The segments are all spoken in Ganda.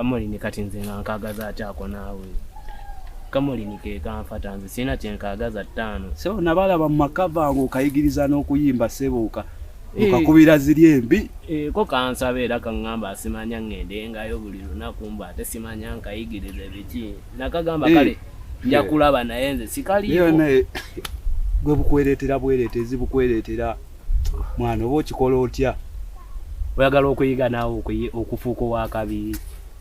Kamulini kati nze nga nkagaza akyako naawe. Kamulini ke kanfata nze sirina kye nkagaza ttaano. Sebo nabalaba mu makava ngo okayigiriza n'okuyimba sebo oka okakubira ziri embi. Eh, ko kansaba era kaŋŋamba asimanya ŋŋendengayo buli lunaku mbu ate simanya nkayigirize biki. Nakagamba kale nja kulaba naye nze sikaliiko. Naye gwe bukwereetera bwereetezi bukwereetera mwana oba okikola otya? Oyagala okuyiga naawe okufuuka owakabi?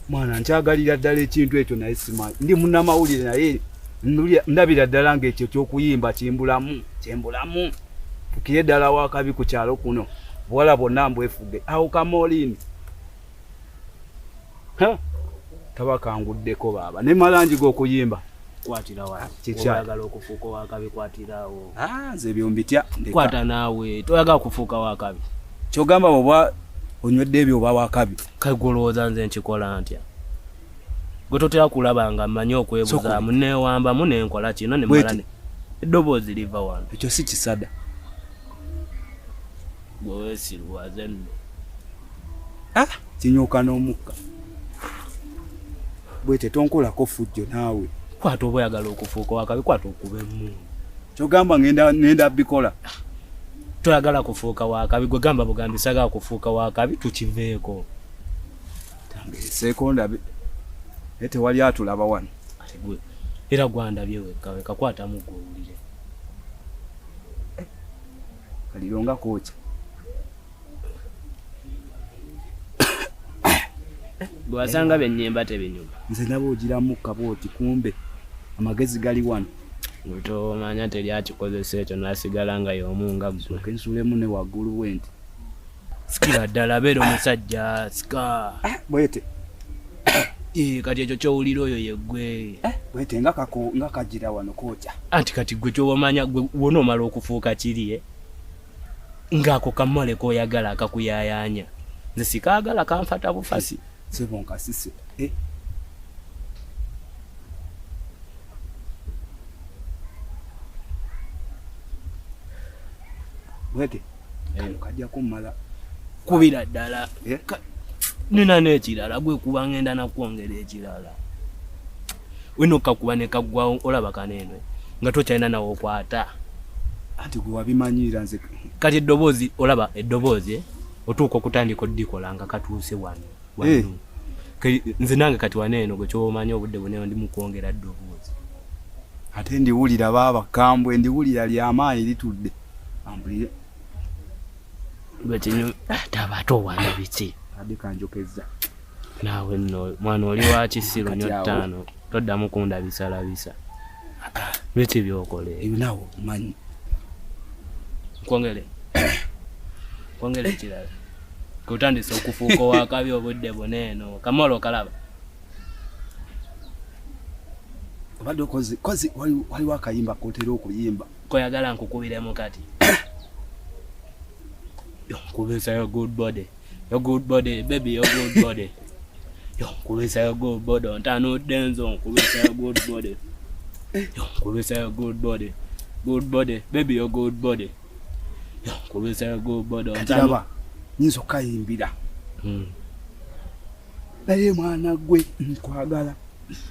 Mwana nkyagalira ddala ekintu ekyo naye simanyi. Ndi munnamawulire naye ndabira ddala ng'ekyo eky'okuyimba kimbulamu kyembulamu. Fukire ddala wakabi ku kyalo kuno buwala bwonna mbwefuge. Awo Kamolini taba kanguddeko baaba ne mala njiga okuyimba. Kwatira wa oyagala okufuuka owakabi kwatirawo. Ah, nze ebyo mbitya. Kwata naawe toyagala kufuuka wakabi. Kyogamba bw'oba onywedde ebyo oba wakabi. Kale gwe olowooza nze nkikola ntya? Gwe totera kulaba nga mmanyi okwebuzaamu neewambamu ne nkola kino ne mmala ne eddoboozi liva wano. Ekyo si kisada. Gwe weesiruwaze nno. Ah, kinyooka n'omukka. Bwete tonkolako ffujjo naawe. Kwata oba oyagala okufuuka owakabi kwata okube emmundu. Kyogamba ngenda ngenda bikola. Toyagala kufuuka wakabi gwe gamba bugambi sagala kufuuka wakabi tukiveeko. Tangeseeko ndabe. Naye tewali atulaba wano. Ate gwe era gwandabye wekka wekka kwatamu gwe owulire. Kaliro nga kookya. Gwe wasanga bye nnyimba tebinyuma. Nze ndaba ogira mukka bw'oti kumbe amagezi gali wano. Gwe tomanya teri akikozesa ekyo n'asigala nga y'omu nga ggwe. Nsooke nsuulemu ne waggulu bwenti. Sikira ddala beera omusajja sika. Bwete. Kati ekyo ky'owulira oyo ye ggwe. Bwete nga kako nga kagira wano kookya. Anti kati ggwe ky'oba gwe w'onoomala okufuuka kiri eh? Ng'ako kamale k'oyagala akakuyaayaanya. Nze sikaagala kanfata bufasi. Ssebo nkasise eh. Bwete kano kajja kummala. Kubira ddala. Nina n'ekirala gwe kuba ngenda nakwongera ekirala. Wino kakuba ne kaggwawo olaba kano eno nga tokyalina nawe okwata. Anti gwe wabimanyiira nze. Kati eddoboozi olaba eddoboozi otuuka okutandika oddikola nga katuuse wano. Wano. Nze nange kati wano eno gwe ky'omanyi obudde buno ndi mu kwongera ddoboozi. Ate ndiwulira baaba kambwe ndiwulira ly'amaanyi litudde. Ampulire. Gwe kinyu taba ate owana biki? Ade kanjokezza. Naawe nno mwana oli wa kisiru nnyo ttaano toddamu kundabisalabisa. Biki by'okola ebyo? Naawe omanyi. Nkwongere. Nkwongere ekirala. Kutandise okufuuka owakabi obudde buno eno. Kamolo okalaba. Obadde okoze kozi waliwo akayimba k'otera okuyimba. Koyagala nkukubiremu kati. Yo nkubisa your good body. Your good body, baby, your good body. Yo nkubisa your good body. Ontanudde nze nkubisa your good body. Yo nkubisa your good body. Good body, baby, your good body. Yo nkubisa your good body. Kati laba nyinza okukayimbira. Naye mwana gwe nkwagala.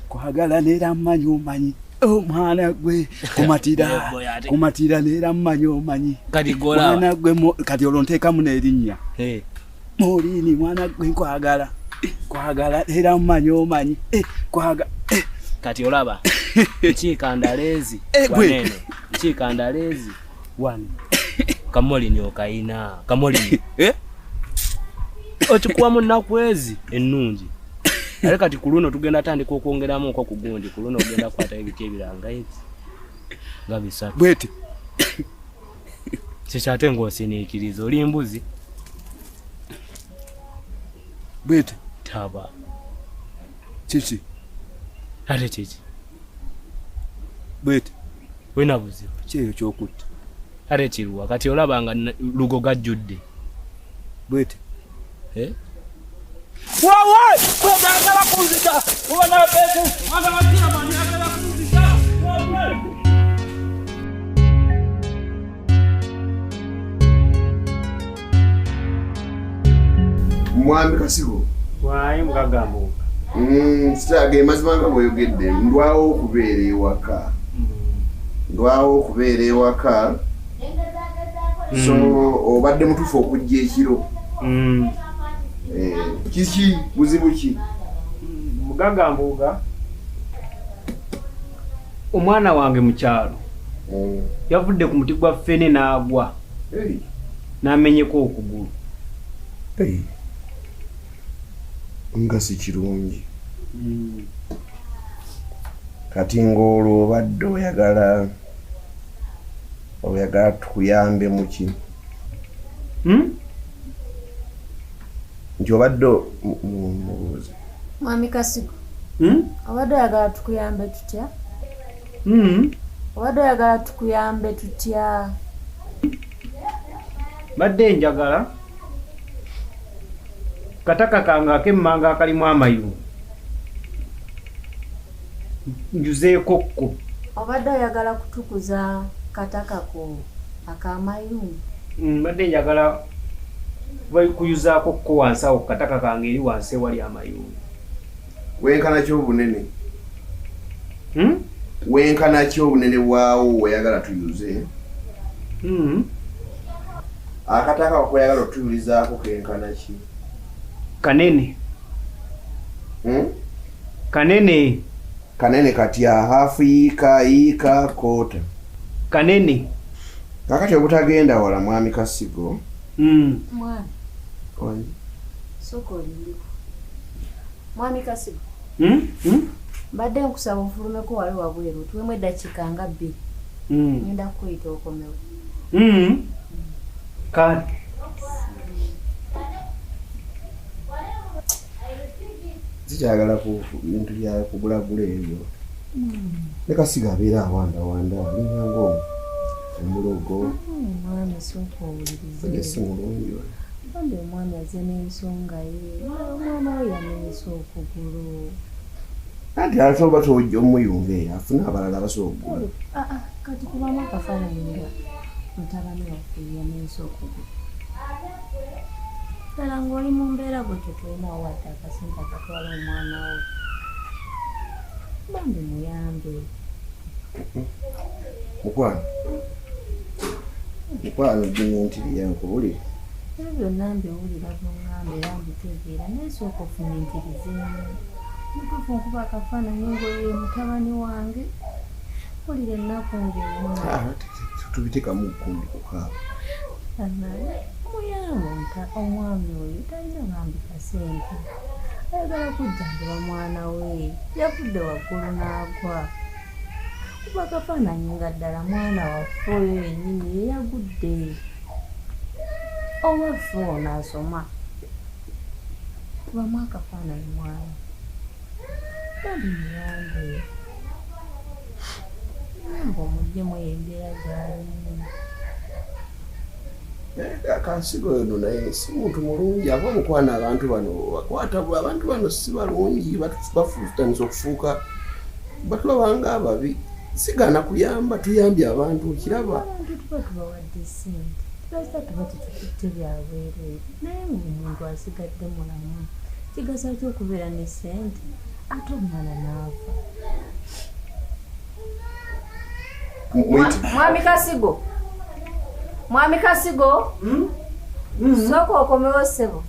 Kwagala neera mmanyi omanyi. Omwana gwe kumatira kumatira neera mmanyi omanyi kati gola mwana gwe kati olwo nteekamu n'erinnya Molini mwana gwe nkwagala kwagala era mmanyi omanyi kwagala kati olaba nkiikandaleezi wanene nkiikandaleezi wano Kamolini okayina Kamolini okikuwa mu nnaku ezi ennungi ate kati ku luno tugenda tandika okwongeramu nko ku gundi ku luno ogenda kukwatayo ebiti ebiranga ebi nga bisatu bwete kikyate ng'osiniikiriza oli mbuzi bwete taba kiki ate kiki bwete wena buzibu kyeyo kyokutta ate kiruwa kati olaba nga lugo gajjudde bwete wawe kwagala kunzita ubona bese agala mani agala kunzita wawe Mwami Kasigo wayi mukagambo sitage mazima nga bw'oyogedde ndwawo okubeera ewaka ndwawo okubeera ewaka so obadde mutuufu okujja ekiro kiki buzibu ki mugagambuga omwana wange mu kyalo yavudde ku muti gwa ffene n'agwa n'amenyeko okugulu nga si kirungi kati ng'olwo obadde oyagala tukuyambe muki nti obadde mubuuze Mwami Kasigo obadde oyagala tukuyambe tutya obadde oyagala tukuyambe tutya mbadde njagala kataka kange ak'emmanga akalimu amayungu njuzeeko kko obadde oyagala kutukuza kataka ko ak'amayungu mbadde njagala kuyuzaako kko wansi awo kataka kange eri wansi ewali amayungu wenkana ki obunene wenkana ki obunene bwawo weyagala tuyuze akataka koyagala otuyulizaako kenkana ki kanene kanene kanene kati hafu yiika yiika kota kanene kakati obutagenda wala Mwami Kasigo Mwami soko olindiko Mwami Kasigo mbadde nkusaba ofulumeko wali wabweru otuwemu eddakiika nga bbiri ngenda kukuyita okomewo kale sikyagala bintu bya kugulagula ebyo ne Kasigo abeera awandawanda alinga ng'omulogo Mwami sooka owulirize si mulungi bambi omwami azze n'ensonga ye omwana we yamenyese okugulu anti ate oba omuyunga eyo afune abalala abasobola okugula kati kubamu akafaananyi nga mutabani waffe yamenyese okugulu ddala ng'oli mu mbeera bwetyo tolina wadde akasente akatwala omwana wo bambi muyambe mukwano mukwano gimintiriya nkubulire ebyo byonna mbiwulira byoŋŋamba era mbitegeera naye sooka ofumiitirizeemu mutuufu nkuba akafaananyi ng'oyo mutabani wange mpulira ennaku ng'emu tubiteekamu kkundi kukaaba muyambe omwami oyo talina bambi kasente ayagala kujjanjaba mwana we yavudde waggulu n'agwa kuba akafaananyi nga ddala mwana waffe oyo yennyini ye yagudde owaffe ono asoma kubamu akafaananyi mwana bambi muyambe muyambe omuggyemu eyo embeera gy'alimu Kasigo ono naye si muntu mulungi ava mukwana abantu bano bakwata abantu bano si balungi bafuutaniza okufuuka batulabanga ababi sigaana kuyamba tuyambye abantu okiraba abantu tuba tubawadde ssente lwaki tuba tetukutte byabwereere naye ng'omuntu asigadde mulamu kigasa ki okubeera ne ssente ate omwana n'afa Mwami Kasigo. Mwami Kasigo. Sooka okomewo ssebo.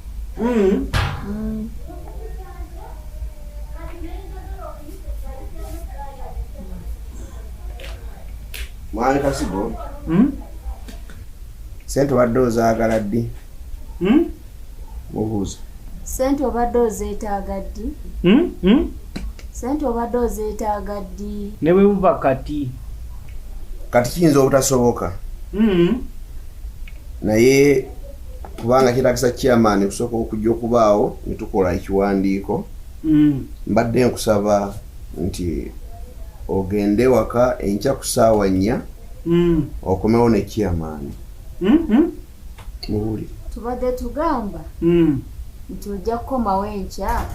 Mwami Kasigo. Ssente obadde ozaagala ddi? Mubuuza. Ssente obadde ozeetaaga ddi? Ssente obadde ozeetaaga ddi? Ne bwe buba kati. Kati kiyinza obutasoboka. Naye kubanga kyetaagisa chairman okusooka okujja okubaawo ne tukola ekiwandiiko. Mbadde nkusaba nti ogende waka enkya ku ssaawa 4 okomewo ne chairman. Mubuulire. Tubadde tugamba nti ojja kukomawo enkya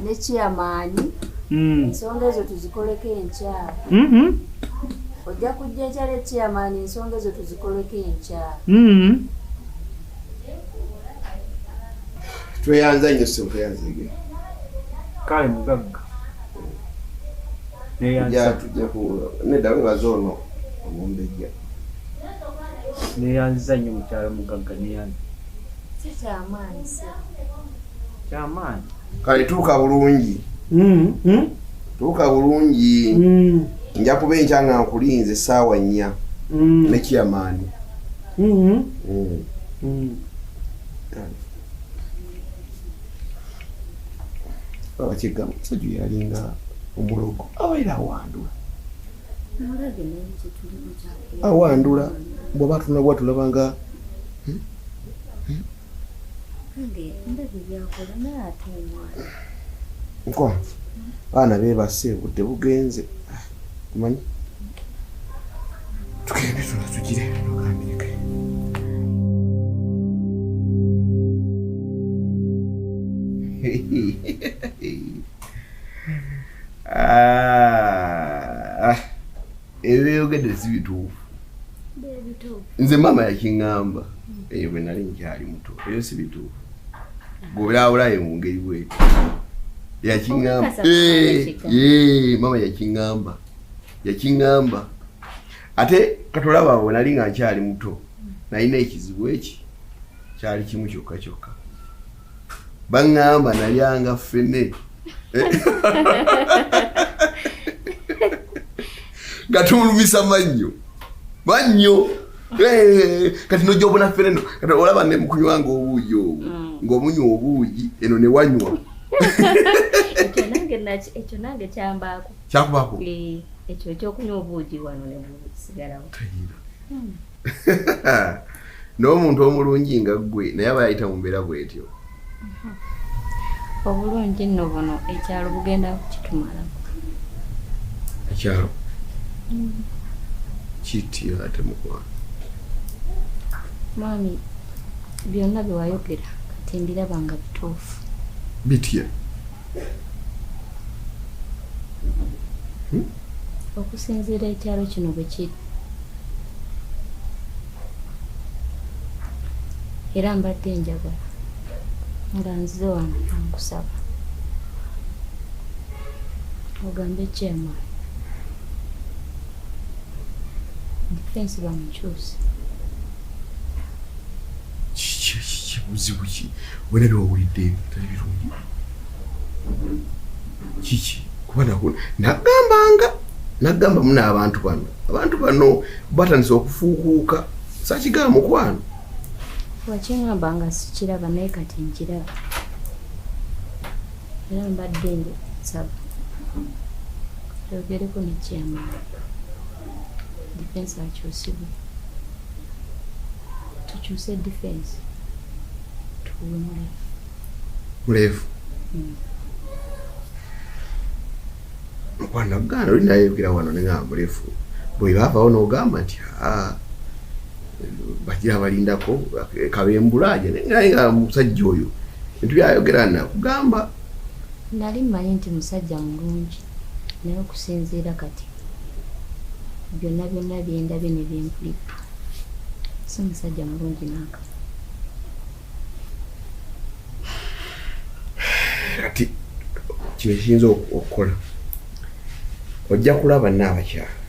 ne chairman. Ensonga ezo tuzikoleko enkya. Ojja kujja enkya ne chairman, ensonga ezo tuzikoleko enkya. Tweyanza nnyo ssebo, tweyanzege. Kale mugagga. Tujja ku nedda weebaza ono omumbejja. Neeyanziza nnyo mukyala mugagga, neeyanza. Si kyamaanyi ssebo. Kyamaanyi. Kale tuuka bulungi. Tuuka bulungi. Nja kuba enkya nga nkulinze essaawa 4 ne chairman. Abakigamba omusajja yalinga omulogo abaira awandula. Awandula bw'oba tunabwa tulaba nga nko abaana beebase obudde bugenze. Omanyi tugende tula tugire nogambireke. Ebyeyogedde si bituufu. Nze maama yakiŋŋamba eyo bwe nali nkyali muto, ebyo si bituufu. Gobulawulayo mu ngeri bweti. Yakiŋŋamba. Maama yakiŋŋamba. Yakiŋŋamba. Ate katolaba bwe nali nga nkyali muto, nalina ekizibu eki kyali kimu kyokka kyokka. Baŋŋamba nalyanga ffene. Nga tumulumisa mannyo. Mannyo. Kati nojja obona ffene no. Kati olaba ne mukunywanga obuugi obwo. Ng'omunywa obuugi eno ne wanywa. Ekyo nange kyambaako. Kyakubaako? Ekyo ekyokunywa obuugi wano ne busigalawo. N'omuntu omulungi nga ggwe naye aba yayita mu mbeera bw'etyo. Obulungi nno buno ekyalo bugenda kukitumalamu. Ekyalo? Kitya ate mukwano? Mwami, byonna bye wayogera kati mbiraba nga bituufu. Bitya? Okusinziira ekyalo kino bwe kiri. Era mbadde njagala nga nzize wano nkusaba ogambe chairman defense bamukyuse. Kiki buzibu ki? Wena by'owulidde bitali birungi. Kiki? Kuba nagamba muna abantu bano. Abantu bano batandise okufuukuuka. Sakigamba mukwano. Wakiŋŋamba nga sikiraba naye kati nkiraba. Era mbadde nsaba twogereko ne chairman. Defense akyusibwe. Tukyuse defense. Tuwe mulefu. Mulefu? Mukwano nagaana oli nayogera wano ne ngamba mulefu. Bwe baavaawo n'ogamba nti bagira abalindako kabembula aje naye nga musajja oyo ebintu byayogera nakugamba. Nali mmanyi nti musajja mulungi naye okusinziira kati byonna byonna byendabye ne byempulidde si musajja mulungi n'aka. Kati kino kiyinza okukola ojja kulaba n'abakyala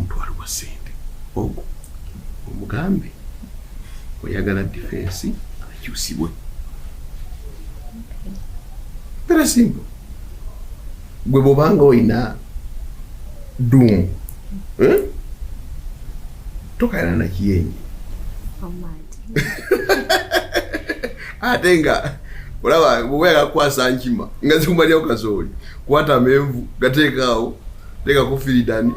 Omutwalo gwa ssente ogwo omugambe oyagala defense akyusibwe. Very simple. Gwe bw'obanga olina ddumu, eh? Tokayana na kiyenje. Ate nga olaba bw'oba oyagala kukwasa nkima nga zikumalirawo kasooli, kwata amenvu gateekaawo, teekako firidani,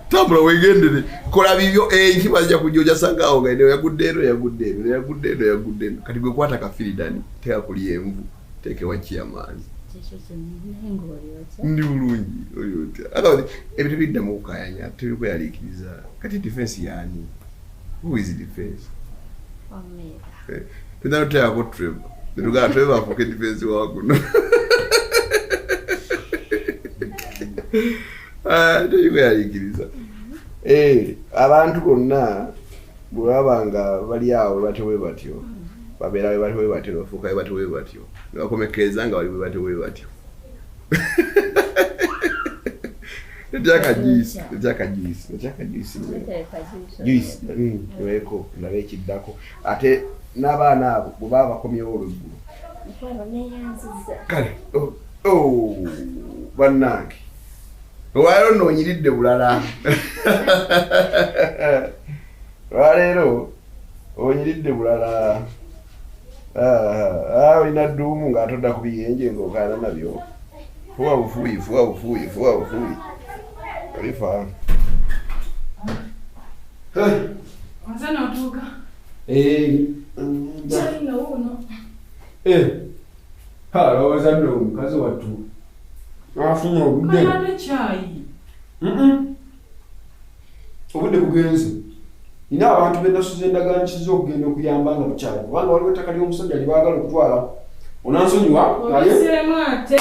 tambula wegendere, kola bibyo, enkima zijja kujja ojasanga awo nga eno yagudde eno, yagudde eno, yagudde eno, yagudde eno. Kati gwe kwata kafiridani, teeka ku lyenvu, teeka ewa chairman. Ndi bulungi, oli otya? Ate ebintu biddamu okukayanya, tebikweraliikiriza. Kati defense yaani? Who is defense? Tuyinza noteekako Trevor. Netugamba Trevor afuuke defense wa kuno. Tebikweraliikiriza. Abantu bonna bwe baba nga bali awo bwe batyo bwe batyo, babeera bwe batyo bwe batyo, bafuuka bwe batyo bwe batyo, ne bakomekkereza nga bali bwe batyo bwe batyo. Ekyakajuice, ekyakajuice, ekyakajuice. Juice, nyweko, ndabe ekiddako. Ate n'abaana abo bwe baba bakomyewo olweggulo. Kale, oh, bannange. Olwaleero nno onyiridde bulala. Olwaleero onyiridde bulala. Olina dduumu ng'atodda ku biyenje ng'okaana nabyo. Fuwa bufuuyi, fuwa bufuuyi, fuwa bufuuyi. Olifa. Nze n'otuuka. Kyalina wuuno. Alowooza nno omukazi wattu afunye obudde. Kale kyayi. Obudde bugenze. Nina abantu be nasuze endagaanyikiza okugenda okuyamba nga bukyali, kubanga waliwo ettaka ly'omusajja lye baagala okutwala. Onansonyiwa naye Obiseemu ate.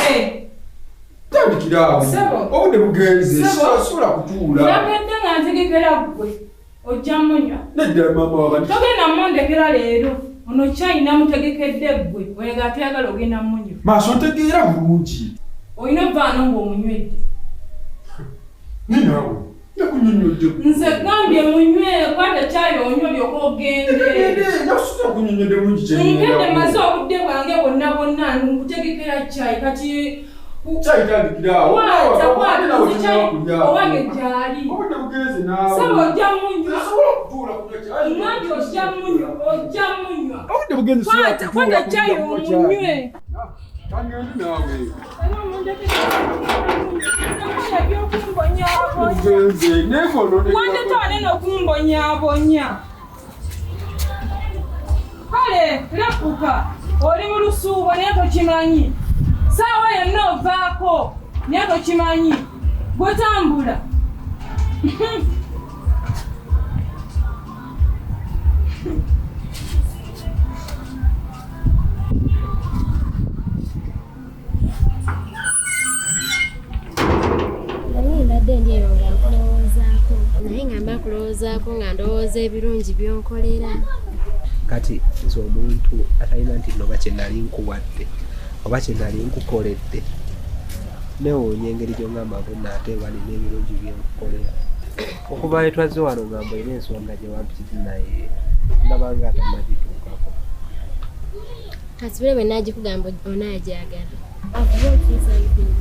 Tandikira awo. Ssebo. Obudde bugenze, Ssebo. sisobola kutuula. Nagedde nga ntegekera ggwe. Ojja munywa. Nedda maama wabandi. Togenda mundekera leero. Ono kyayi namutegekedde ggwe. Oyagala toyagala ogenda munywa. Maaso ntegeera bulungi. Olina ovvaano ng'omunywedde. Ninaawe. Nakunyonnyodde. Nze gambye munywe, kwata kyayi onywe olyoke ogende. Nasuze kunyonnyodde bulungi kye Ngende ngendako. maze obudde bwange bwonna bwonna nkutegekera kyayi kati Kyayi tandikira awo. Kwata, kwata, Nawe nze kyayi kulya. owange gyali. Obudde bugenze naawe. Ssebo ojja munywa. Nsobola okutuula kunywa kyayi. Ngambye ojja munywa, ojja munywa. Obudde bugenze sobola Kwata, kutuula kwata kunywa kyayi kyayi. omunywe. Kangende naawe. Bugenze, naye ng'ono- Wandeta wanene okumbonyaabonya. Kale lepuka, oli mu lusuubo naye tokimanyi. Saawa yonna ovaako naye tokimanyi. Gwe tambula. Naye mbadde ndi eyo nga nkulowoozaako, naye nga mba kulowoozaako nga ndowooza ebirungi by'onkolera. Kati nze omuntu atalina nti nno oba kye nali nkuwadde oba kye nali nkukoledde, neewuunya engeri gy'ongamba mbu nno ate oba nina ebirungi bye nkukolera. Okuva lwe twazze wano ngamba olina ensonga gye wampitidde naye ndaba nga tonnagituukako. Kasubire bwe naagikugamba onaagyagala. I've brought you something.